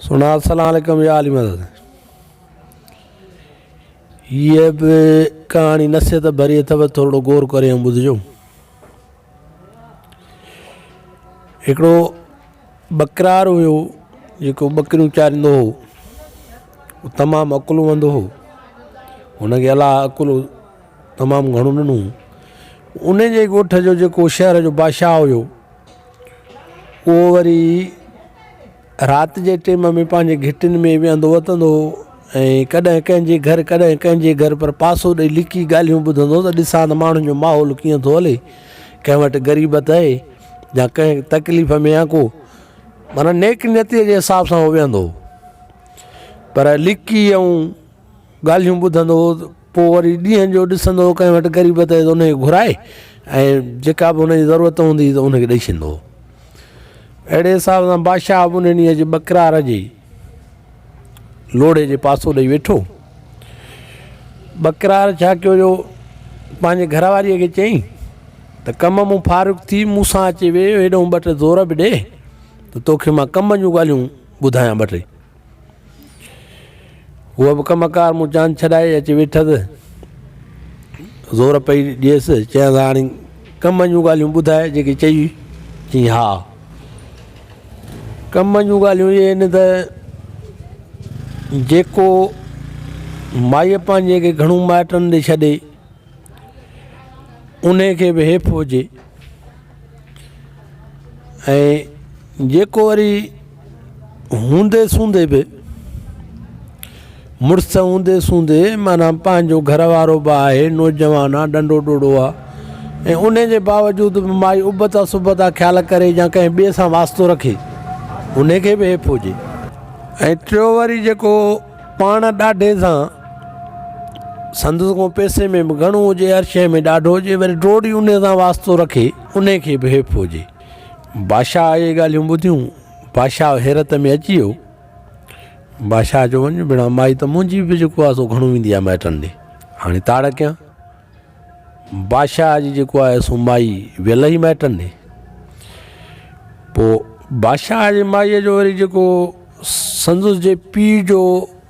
سنا السلام عليڪم يا علي مدد. هيء به ڪهاڻي نصيحت ڀري اٿو، ٿورڙو غور ڪري ۽ ٻڌجو. هڪڙو ٻڪرار هيو جيڪو ٻڪريون چاريندو هو. تمام عقلمند هو. هن کي الله عقل تمام گهڻو ڏنو. ان جي ڳوٺ جو جيڪو شهر جو بادشاهه هيو اهو وري رات جي ٽيم ۾ پنهنجي گهٽين ۾ ويهندو وتندو هو ۽ ڪڏهن ڪنهن جي گهر ڪڏهن ڪنهن جي گهر پر پاسو ڏئي لڪي ڳالهيون ٻڌندو ته ڏسان ته ماڻهن جو ماحول ڪيئن ٿو هلي، ڪنهن وٽ غريبت آهي يا ڪنهن تڪليف ۾ آهي ڪو معنيٰ نيڪ نيتيء جي حساب سان هو ويهندو هو پر لڪي ۽ ڳالهيون ٻڌندو هو پوء وري ڏينهن جو ڏسندو هو ڪنهن وٽ غريبت آهي ته ان کي گهرائي ۽ جيڪا به ان جي ضرورت هوندي هئي ته ان کي ڏئي ڇڏيندو هو. اهڙي حساب سان بادشاهه به ان ڏينهن جي ٻڪرار جي لوڙهي جي پاسو ڏئي ويٺو. ٻڪرار ڇا ڪيو جو پنهنجي گهر واريء کي چيائين ته ڪم مون فارغ ٿي مون سان اچي ويهه هيڏانهن ٻه ٽي زور به ڏي ته توکي مان ڪم جون ڳالهيون ٻڌايان ٻه ٽي. هوء به ڪم ڪار مون جان ڇڏائي اچي ويٺس. زور پئي ڏيس، چيائينس هاڻي ڪم جون ڳالهيون ٻڌاء جيڪي چئي. چيائين ها. ڪم جون ڳالهيون اهي آهن ته جيڪو مائيء پنهنجي کي گهڻو مائٽن ڏي ڇڏي، انهي کي به حيف هجي ۽ جيڪو وري هوندي سوندي به مڙس هوندي سوندي معنيٰ پنهنجو گهر وارو به آهي نوجوان آ ڏنڊو ڏوڙو آ ۽ ان جي باوجود به مائي ابتا سبتا خيال ڪري يا ڪنهن ٻئي سان واسطو رکي ان کي به حيف هجي ۽ ٽيو وري جيڪو پاڻ ڏاڍي سان سندس کان پئسي ۾ به گهڻو هجي هر شيء ۾ ڏاڍو هجي وري ڊوڙي ان سان واسطو رکي ان کي به حيف هجي. بادشاهه اهي ڳالهيون ٻڌيون، بادشاهه حيرت ۾ اچي ويو. بادشاهه چيو، وڃ ڀيڻا، مائي ته منهنجي به جيڪو آهي سو گهڻو ويندي آهي مائٽن ڏي، هاڻي تاڙ ڪيان. بادشاهه جي جيڪو آهي سو مائي ويل هئي مائٽن ڏي. پوء بادشاهه جي مائيء جو وري جيڪو سندس جي پيء جو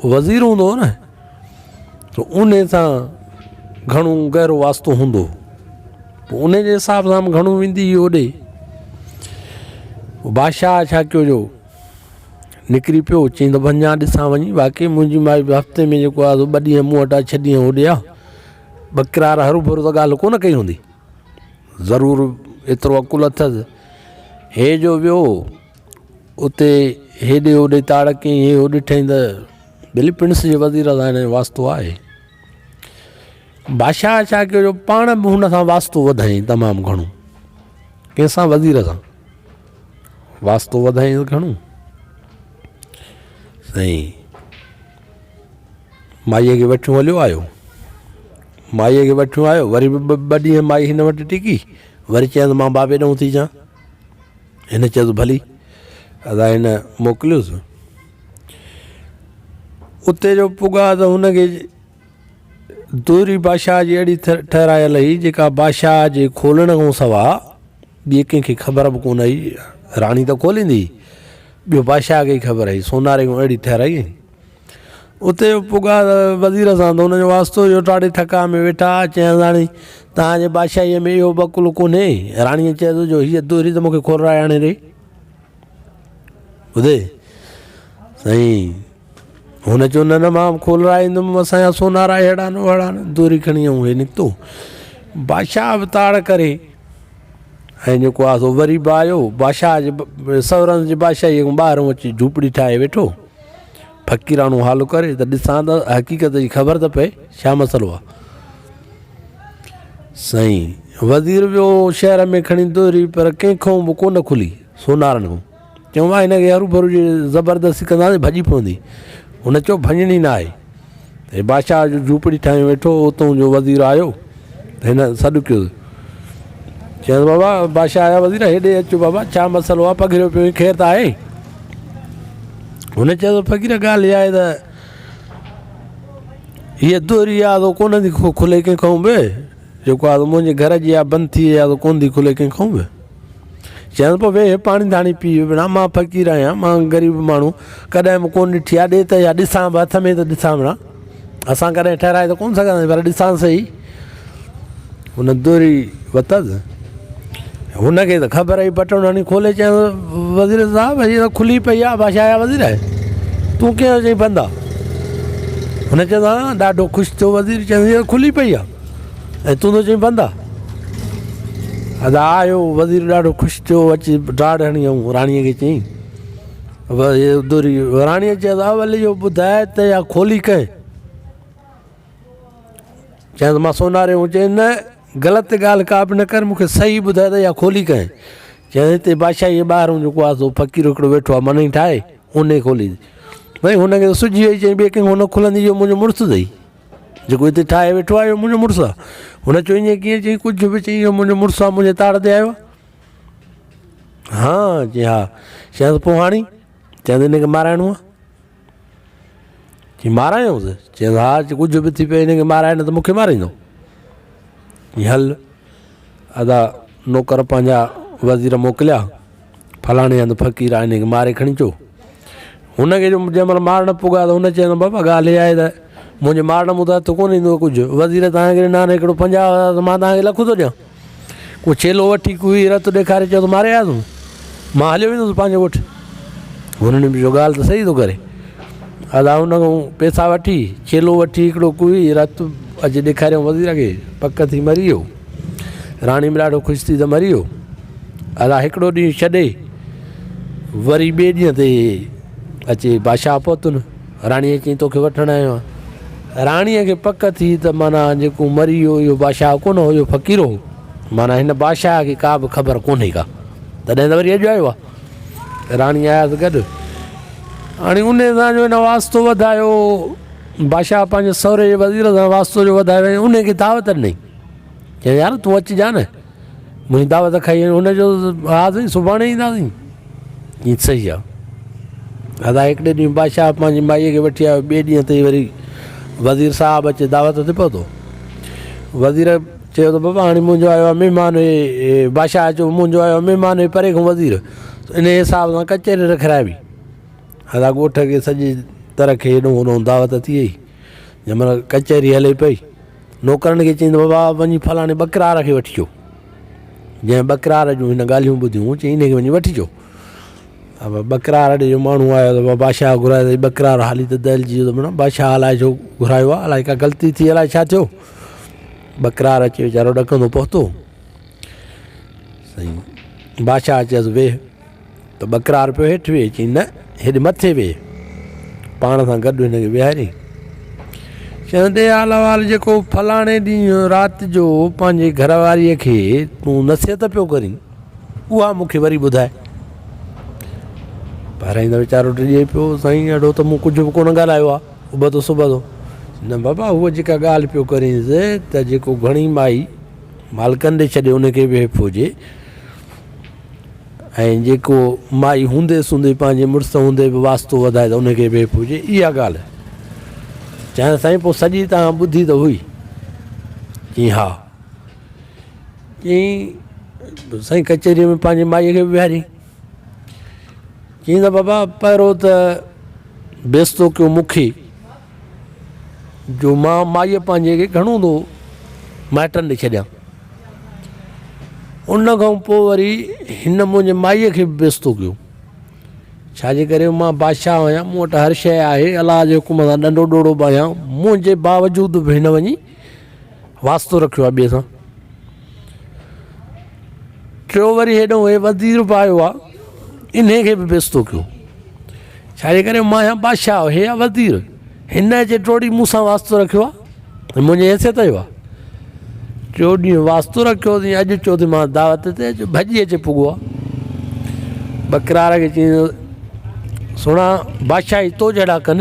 وزير هوندو هو نه، ته ان سان گهڻو گهرو واسطو هوندو هو. پوء ان جي حساب سان به گهڻو ويندي هئي اوڏي. پوء بادشاهه ڇا ڪيو جو نڪري پيو، چيائين ته وڃان ڏسان وڃي واقعي منهنجي مائي به هفتي ۾ جيڪو آهي سو ٻه ڏينهن مون وٽ آهي ڇهه ڏينهن هوڏي آهي. ٻڪرار هروڀرو ته ڳالهه ڪونه ڪئي هوندي. ضرور ايترو عقل اٿس. هي جو ويو اتي هيڏي هوڏي تاڙ ڪيائين، هي هو ڏٺائين ته ٻلي پڻس جي وزير سان هن جو واسطو آهي. بادشاهه ڇا ڪيو جو پاڻ به هن سان واسطو وڌائين تمام گهڻو. ڪنهن سان؟ وزير سان واسطو وڌائين گهڻو. سائين مائيء کي وٺيون هليو آيو. مائيء کي وٺيون آيو، وري به ٻه ڏينهن مائي هن وٽ ٽڪي. وري چيائين ته مان بابي ڏانهن ٿي اچان. هن چيس ڀلي. ادا هن موڪليس. اتي جو پڳا ته هن کي دوري بادشاهه جي اهڙي ٺهرايل هئي جيڪا بادشاهه جي کولڻ کان سوا ٻئي ڪنهن کي خبر به ڪونه هئي. راڻي ته کوليندي هئي، ٻيو بادشاهه کي ئي خبر هئي. سوناري کان اهڙي ٺهرائي هئي. اتي پڳا وزير سان ته هن جو واسطو هيو. ٽاڙي ٺڪاء ۾ ويٺا. چيائينس راڻي توهان جي بادشاهيء ۾ اهو به عقل ڪونهي؟ راڻيء چيس جو هيء دوري ته مون کي کولرائي آڻي ڏي. ٻڌي سائين هن چيو نه نه مان کولرائي ايندم اسان جا سونارا اهڙا نه اهڙا نه دوري کڻي ۽ هي نڪتو بادشاهه به تاڙ ڪري ۽ جيڪو آهي سو وري به آيو بادشاهه جي سورن جي بادشاهي کان ٻاهرون اچي جهوپڙي ٺاهي ويٺو فقيراڻو حال ڪري ته ڏسان ته حقيقت جي خبر ته پئي ڇا مسئلو آهي سائين وزير ويو شهر ۾ کڻي دوري پر ڪنهن کان به ڪونه کلي سونارن کان چيو مان هن کي هروڀرو جي زبردستي ڪنداسين ڀڄي پوندي. هن چيو ڀڃڻي نه آهي. هي بادشاهه جو جهوپڙي ٺاهيون ويٺو هو اتان جو وزير آيو ته هن سڏ ڪيو. چيس بابا بادشاهه جا وزير هيڏي اچ بابا ڇا مسئلو آهي پگهريو پيو آهين خير ته آهي. هن چيس فقير ڳالهه اها آهي ته هيء دوري آهي سو ڪونه ٿي کلي ڪنهن کان به. جيڪو آهي سو منهنجي گهر جي آهي بند ٿي وئي آهي سو ڪونه ٿي کلي ڪنهن کان به. چيائينس پوء ويهه پاڻي ڌاڻي پيء بنا مان فقير آهيان مان غريب ماڻهو ڪڏهن به ڪونه ڏٺي آهي ڏي ته اها ڏسان به هٿ ۾ ته ڏسان بنا اسان ڪڏهن ٺهرائي ته ڪونه سگهنداسين پر ڏسان سهي هن دوري وتس هن کي ته خبر هئي بٽڻ هڻي کولي چيائينس وزير صاحب هيء ته کلي پئي آهي بادشاهه جا وزير آهي تون ڪيئن چئين بند آهي هن چيس ها ڏاڍو خوش ٿيو وزير چيس هيء کلي پئي آهي ۽ تون ٿو چئين بند آ. ادا آيو وزير ڏاڍو خوش ٿيو اچي ڊاڙ هڻي ۽ راڻيء کي چيائين دري راڻيء چيس اول اهو ٻڌاء ته اها کولي ڪنهن؟ چيس مان سوناري هون چيس نه غلط ڳالهه ڪا به نه ڪر مون کي صحيح ٻڌاء ته اها کولي ڪنهن؟ چيس هتي بادشاهي جي ٻاهرون جيڪو آهي سو فقير هڪڙو ويٺو آهي منئي ٺاهي انهي کولي. ڀئي هن کي ته سجهي وئي چيائين ٻئي ڪنهن کان نه کلندي اهو منهنجو مڙس اٿئي. جيڪو هتي ٺاهي ويٺو آهي اهو منهنجو مڙس آهي. هن چيو ائين ڪيئن؟ چيائين ڪجهه به چيائين اهو منهنجو مڙس آهي منهنجي تاڙ تي آيو آهي. ها چيائين ها. چيائينس پوء هاڻي؟ چيائينس هن کي مارائڻو آهي. چيائين مارايونس؟ چيائينس ها ڪجهه به ٿي پئي هن کي مارائي نه ته مون کي ماريندو. چيائين هل. ادا نوڪر پنهنجا وزير موڪليا، فلاڻي هنڌ فقير آهي، ان کي ماري کڻي اچو. هن کي جو جنهن مهل مارڻ پڳا ته هن چيو ته بابا ڳالهه اها آهي ته منهنجي مارڻ مون ته هٿ ڪونه ايندو ڪجهه وزير توهان کي ڏنا آهن هڪڙو 50,000 ته مان توهان کي لک ٿو ڏيان. ڪو ڇيلو وٺي ڪوئي رت ڏيکاري چيو ته ماري آيس مان هليو ويندس پنهنجي ڳوٺ. هنن به چيو ڳالهه ته صحيح ٿو ڪري. ادا هن کان پئسا وٺي ڇيلو وٺي هڪڙو ڪوئي رت اچي ڏيکاريائون وزير کي پڪ ٿي مري ويو. راڻي به ڏاڍو خوش ٿي ته مري ويو. ادا هڪڙو ڏينهن ڇڏي وري ٻئي ڏينهن تي اچي بادشاهه پهتن. راڻيء چيائين توکي وٺڻ آيو آهيان. راڻيء کي پڪ ٿي ته معنيٰ جيڪو مري ويو اهو بادشاهه ڪونه هو اهو فقير هو. معنيٰ هن بادشاهه کي ڪا به خبر ڪونهي ڪا. تڏهن ته وري اڄ آيو آهي. راڻي آيس گڏ. هاڻي انهيء سان جو هن واسطو وڌايو، بادشاهه پنهنجي سهري جي وزير سان واسطو جو وڌايو ۽ انهيء کي دعوت ڏني. چيائين يار تون اچجان نه، منهنجي دعوت کائي وڃ. هن چيو ها سائين سڀاڻي اينداسين. چيائين صحيح آ. ادا هڪڙي ڏينهن بادشاهه پنهنجي مائيء کي وٺي آيو. ٻئي ڏينهن تي وري وزير صاحب اچي دعوت تي پهتو. وزير چيو ته بابا هاڻي منهنجو آيو آهي مهمان هي بادشاهه چيو منهنجو آيو آهي مهمان هي پري کان وزير انهيء حساب سان ڪچهري رکرائبي. ادا ڳوٺ کي سڄي تر کي هيڏو هوڏو دعوت ٿي وئي. جنهن مهل ڪچهري هلي پئي نوڪرن کي چيائين ته بابا وڃي فلاڻي ٻڪرار کي وٺي اچو. جنهن ٻڪرار جون هن ڳالهيون ٻڌيون چيائين انهيء کي وڃي وٺي اچو. ٻڪرار ڏي جو ماڻهو آيو ته بادشاهه گهرايو اٿئي ٻڪرار حالي ته دهلجي ويو ته مڙا بادشاهه الائي ڇو گهرايو آهي الائي ڪا غلطي ٿي الائي ڇا ٿيو. ٻڪرار اچي ويچارو ڏڪندو پهتو. سائين بادشاهه چيس ويهه ته ٻڪرار پيو هيٺ ويهه چيائين نه هيڏي مٿي ويهه. پاڻ سان گڏ هن کي ويهاريائين. چيائين ڏي حال احوال جيڪو فلاڻي ڏينهن رات جو پنهنجي گهر واريء کي تون نصيحت پيو ڪرين اها مون کي وري ٻڌاء. پهريائين ته ويچارو ڊڄي پيو سائين اهڙو ته مون ڪجهه به ڪونه ڳالهايو آهي ابتو سبتو. نه بابا هوء جيڪا ڳالهه پيو ڪرينس ته جيڪو گهڻي مائي مالڪن ڏي ڇڏي ان کي به حيف هجي ۽ جيڪو مائي هوندي سوندي پنهنجي مڙس هوندي به واسطو وڌائي ته ان کي به حيف هجي اها ڳالهه چيائين سائين پوء سڄي توهان ٻڌي ته هئي چيائين ها چيائين سائين ڪچهريء ۾ پنهنجي مائيء کي به ويهاريائين چيائين ته بابا پهريون ته بيستو ڪيو مون کي جو مان مائيء پنهنجي کي گهڻو ٿو مائٽن ڏي ڇڏيان. ان کان پوء وري هن منهنجي مائيء کي به بيستو ڪيو. ڇا جي ڪري مان بادشاهه آهيان، مون وٽ هر شيء آهي، الله جي حڪم سان ڏنڊو ڏوڙو به آهيان، منهنجي باوجود به هن وڃي واسطو رکيو آهي ٻئي سان. ٽيو وري هيڏو هي وزير به آيو آهي، انهي کي به بيستو ڪيو. ڇا جي ڪري مان آهيان بادشاهه، هي آهي وزير، هن اچي ٽوڙي مون سان واسطو رکيو آهي ۽ منهنجي حيثيت جو آهي. ٽيو ڏينهن واسطو رکيو اٿئي، اڄ چيو اٿئي مان دعوت تي اچ، ڀڄي اچي پڳو آهي. ٻڪرار کي چيائين سهڻا بادشاهي تو جهڙا ڪن،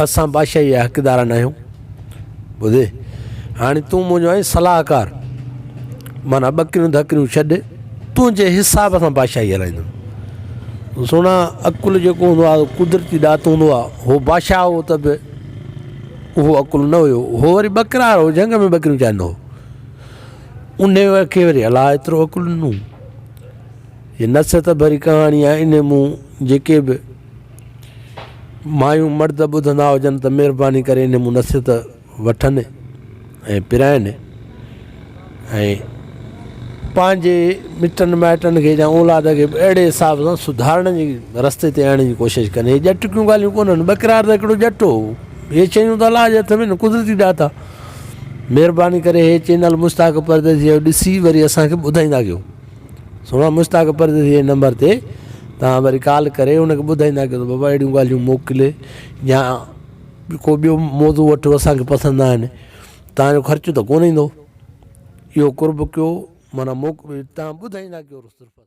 اسان بادشاهي جا حقدار نه آهيون. ٻڌي هاڻي تون منهنجو آهين صلاحڪار، معنيٰ ٻڪريون ڌڪريون ڇڏ، تنهنجي حساب سان بادشاهي هلائيندم. سهڻا عقل جيڪو هوندو آهي قدرتي ڏات هوندو آهي، هو بادشاهه هو ته به اهو عقل نه هيو، هو وري ٻڪرار هو، جهنگ ۾ ٻڪريون چاريندو هو، انهي کي وري الله ايترو عقل ڏنو. هي نصيحت ڀري ڪهاڻي آهي انهي مون جيڪي به مايون مرد ٻڌندا هجن ته مهرباني ڪري انهي مون نصيحت وٺن ۽ پرائن ۽ پنهنجي مٽن مائٽن کي يا اولاد کي به اهڙي حساب سان سڌارڻ جي رستي تي آڻڻ جي ڪوشش ڪن. هي ڄٽڪيون ڳالهيون ڪونهن. ٻڪرار ته هڪڙو ڄٽ هو. هي شيون ته الله جي هٿ ۾ آهن، قدرتي ڏات آهي. مهرباني ڪري هي چينل مشتاق پرديسي جو ڏسي وري اسان کي ٻڌائيندا ڪيو. سهڻا مشتاق پرديسي جي نمبر تي توهان وري ڪال ڪري ان کي ٻڌائيندا ڪيو ته بابا اهڙيون ڳالهيون موڪل يا ڪو ٻيو موضوع وٺو اسان کي پسند آهن. توهان جو خرچ ته ڪونه ايندو. اهو قرب ڪيو معنيٰ موڪ توهان ٻڌائيندا ڪيو صرف.